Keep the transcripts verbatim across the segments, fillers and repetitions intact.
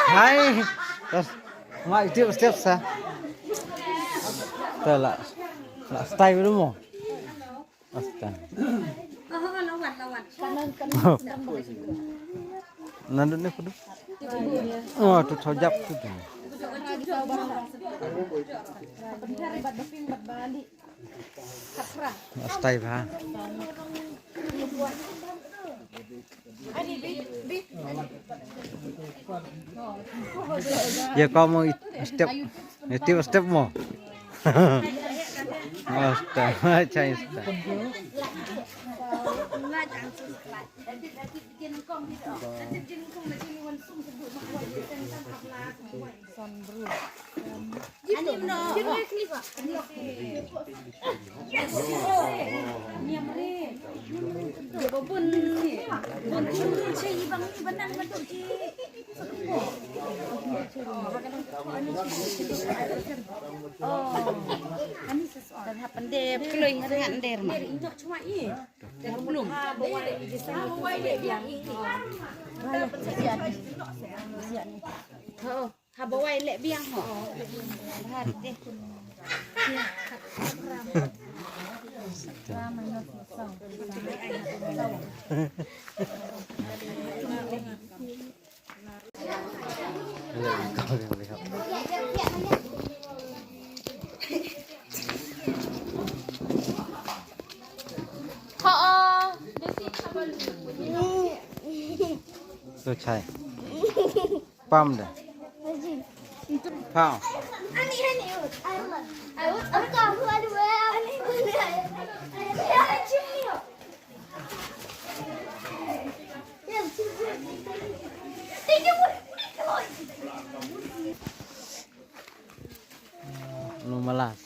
Hai. Terus, mak, itu step sa. Telah, lah style dulu mo. Asta. Nandun ni kudu. Oh, tu thojap tu tu. Asta ba. Ya, kamu step. Niti step mo. Asta, chai asta. Haba wai leh biang ho. Bha te. To chai. Pam da. Pam. No malas.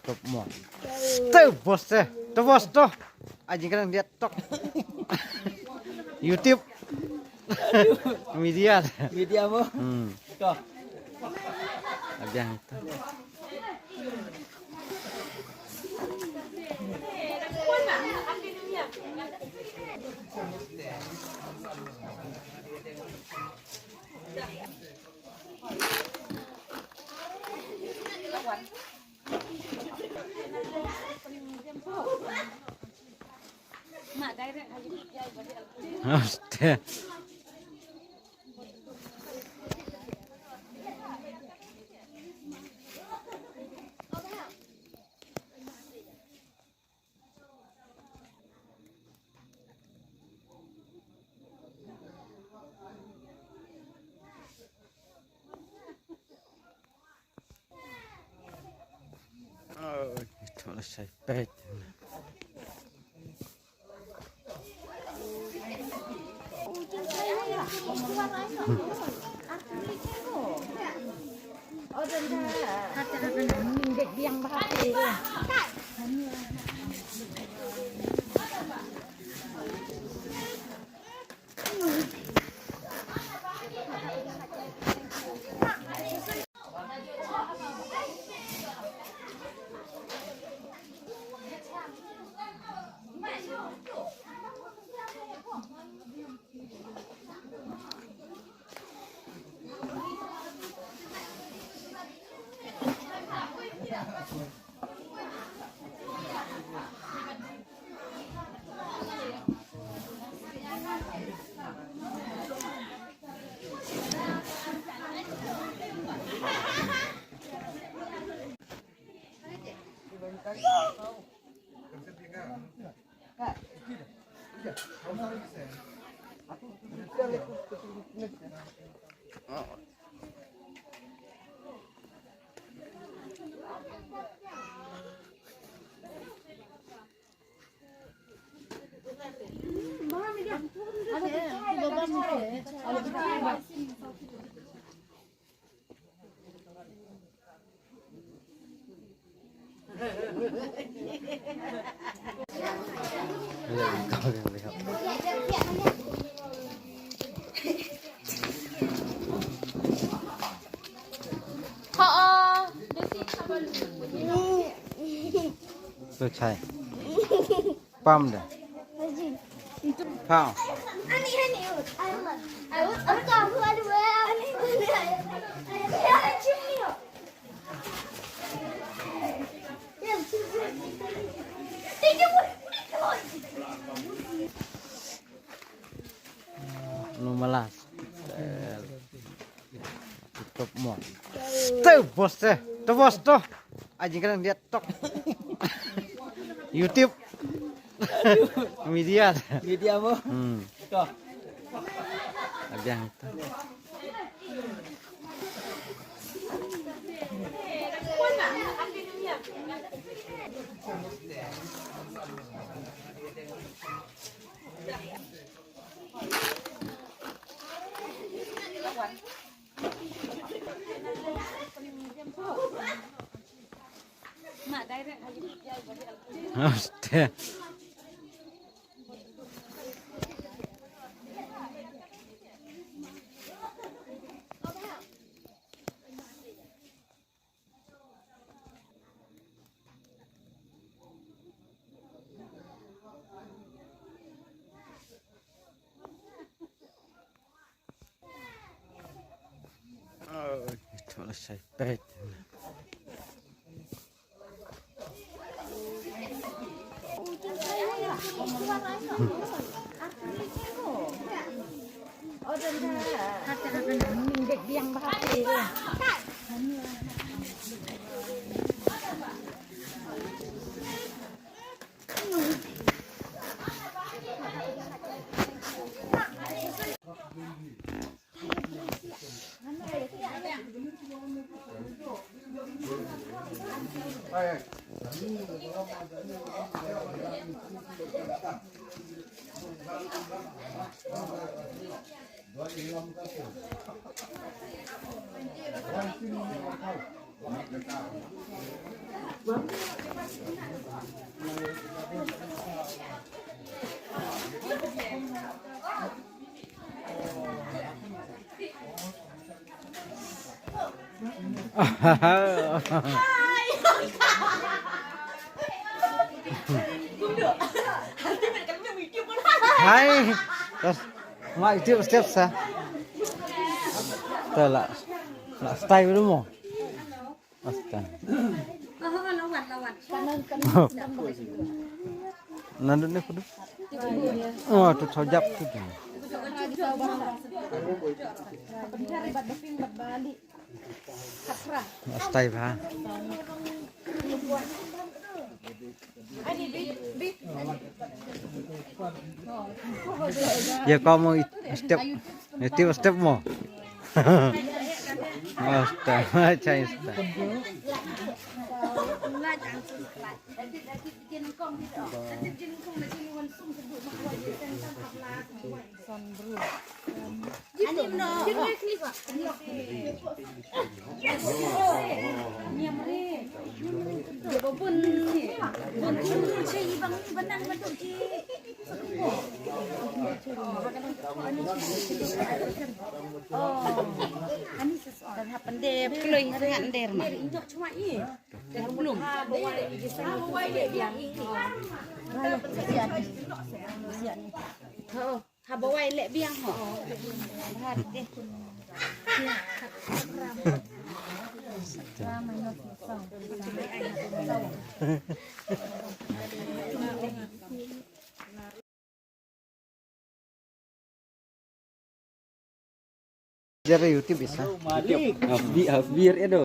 Top mo. Stop bos eh. To bos to. Aji kan dia tok. YouTube. Media. Media mo. Hmm. To. Abiang itu. Astaga. Oh, ito na siya, pet. To chai. Pam da. Pam. Numalas. Top mo. Stop bos eh. To bos to. Aji kan dia tok. YouTube. Media. Media mo. Hmm. To. Abiang to. Hostia. Oh, ito na siya. Pet. Hai. Terus, ma, itu step sa. Te la, la style dulu mo. Asta. Nandun ni kudu. Oh, tu sojap tu tu. Astai ba. Ya, kamu step, step, step mo. Asta, macam asta. Haba wai leh biang ho. Jare YouTube isa. Hafbi, hafbi, ya do.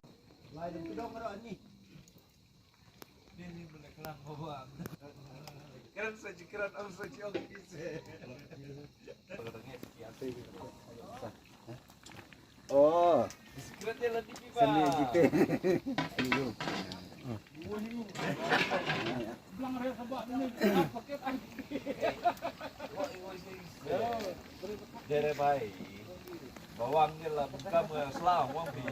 Oh, seni kita. Dere bai. Bawang ni lah bukan selaw wang pi.